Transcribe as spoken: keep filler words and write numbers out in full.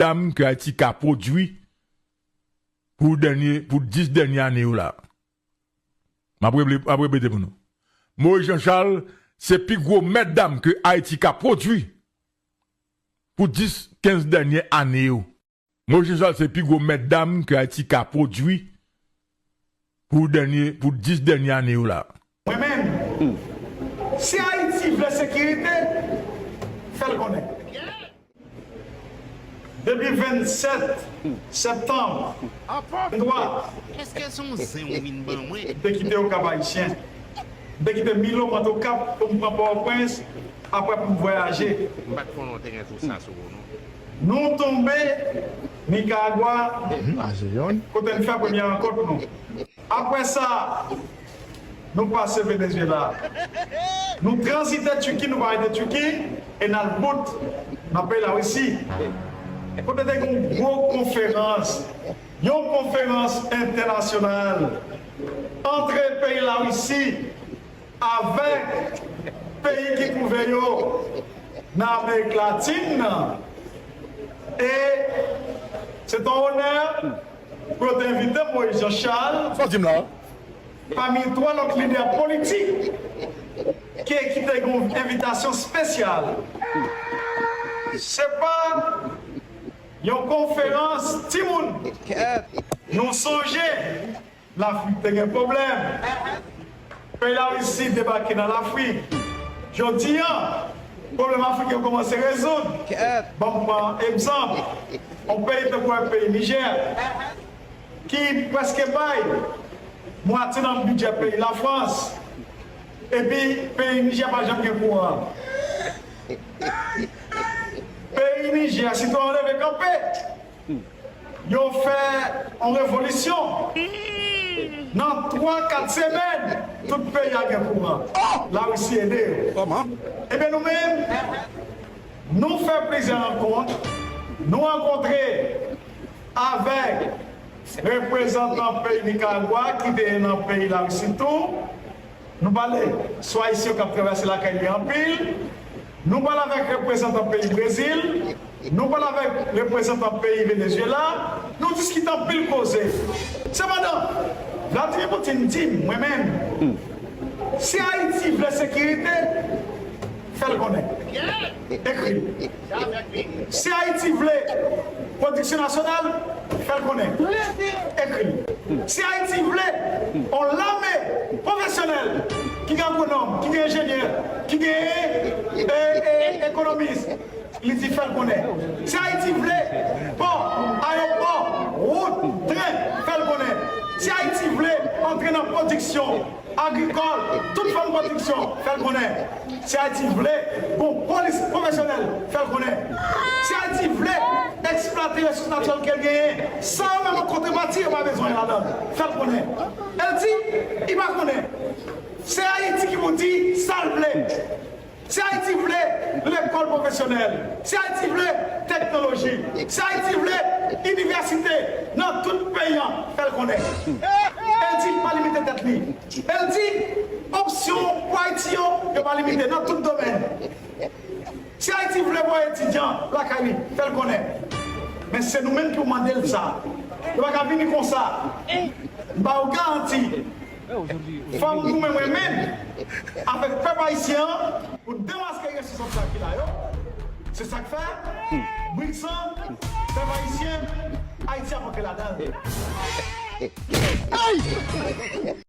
dam ke Ayiti ka pwodui pou dènye, pou dis dènye ane yo la. M ap reple-, m ap repete pou nou. Moïse Jean Charles se pi gwo mèt dam ke Ayiti ka pwodui pou dis, kenz dènye ane yo. Moïse Jean Charles se pi gwo mèt dam ke Ayiti ka pwodui pou dènye, pou dis dènye ane yo la. Mwen menm, si Ayiti vle sekirite, fè l konnen. Depi vennsèt septanm venntwa, èske se yon zen ou vin ban mwen? M te kite Okap Ayisyen. M te kite Milo, m antre Okap pou m pran Pòtoprens, apre pou m vwayaje. M pa t konnen w te gen tou sa sou ou, non. Nou tonbe Nikaragwa, kote n fè premye rankont nou. Apre sa, nou pase Venezyela. Nou tranzite Tiki, nou pa rete Tiki, e n al bout nan peyi Larisi. Kote te gen yon gwo konferans, yon konferans entènasyonal ant peyi Larisi avèk peyi ki twouve yo nan Amerik Latin nan. E se t yon onè pou yo te envite Moïse Jean Charles pami twa lòt lidè politik ki, ki te gen yon envitasyon espesyal. Se pa yon konferans timoun. Nou sonje Lafrik te gen pwoblèm. Peyi Larisi debake nan Lafrik. Jodi a, pwoblèm Afrik yo kòmanse rezoud. Ban m pran egzanp, yon peyi tankou peyi Nijè, ki prèske bay mwatye nan bidjè peyi Lafrans, epi peyi Nijè pa janm gen kouran. Peyi Nijè, sitwayen yo leve kanpe. Yo fè yon revolisyon. Nan twa, kat semèn, tout peyi a gen kouran. Larisi ede yo. Ebyen, nou menm, nou fè plizyè rankont. Nou rankontre avèk reprezantan peyi Nikaragwa ki te nan peyi Larisi tou. Nou pale sou Ayisyen k ap travèse lakay li anpil. Nou pale avèk reprezantan peyi Brezil. Nou pale avèk reprezantan peyi Venezyela. Nou diskite anpil koze. Sepandan, Vladimir Putin di m, mwen menm, si Ayiti vle sekirite, fè l konnen. Ekri l. Si Ayiti vle pwodiksyon nasyonal, fè l konnen. Ekri l. Si Ayiti vle yon lame pwofesyonèl, ki gen agwonòm, ki gen enjenyè, ki gen, e, e, ekonomis, li di fè l konnen. Si Ayiti vle pò, ayewopò, wout, tren, fè l konnen. Si Ayiti vle antre nan pwodiksyon agrikòl, tout fòm pwodiksyon, fè l konnen. Si Ayiti vle gon polis pwofesyonèl, fè l konnen. Si Ayiti vle eksplwate resous natirèl ke l genyen, san yo menm an kontrepati yo pa bezwen ladan l, fè l konnen. El di, li pa konnen. Se Ayiti ki pou di sa l vle. Si Ayiti vle lekòl pwofesyonèl, si Ayiti vle teknoloji, si Ayiti vle inivèsite nan tout peyi a, fè l konnen. El di li pa limite tèt li. El di opsyon pou Ayiti yo, yo pa limite nan tout domèn. Si Ayiti vle voye etidyan lakay li, fè l konnen. Men se nou menm ki pou mande l sa. Yo pa ka vini konsa. M ba w garanti. Fò m goumen mwen menm avèk pèp ayisyen an pou demaske resous antraj ki la yo. Se sa k fè, briks lan, pèp ayisyen, Ayiti ap antre ladan l.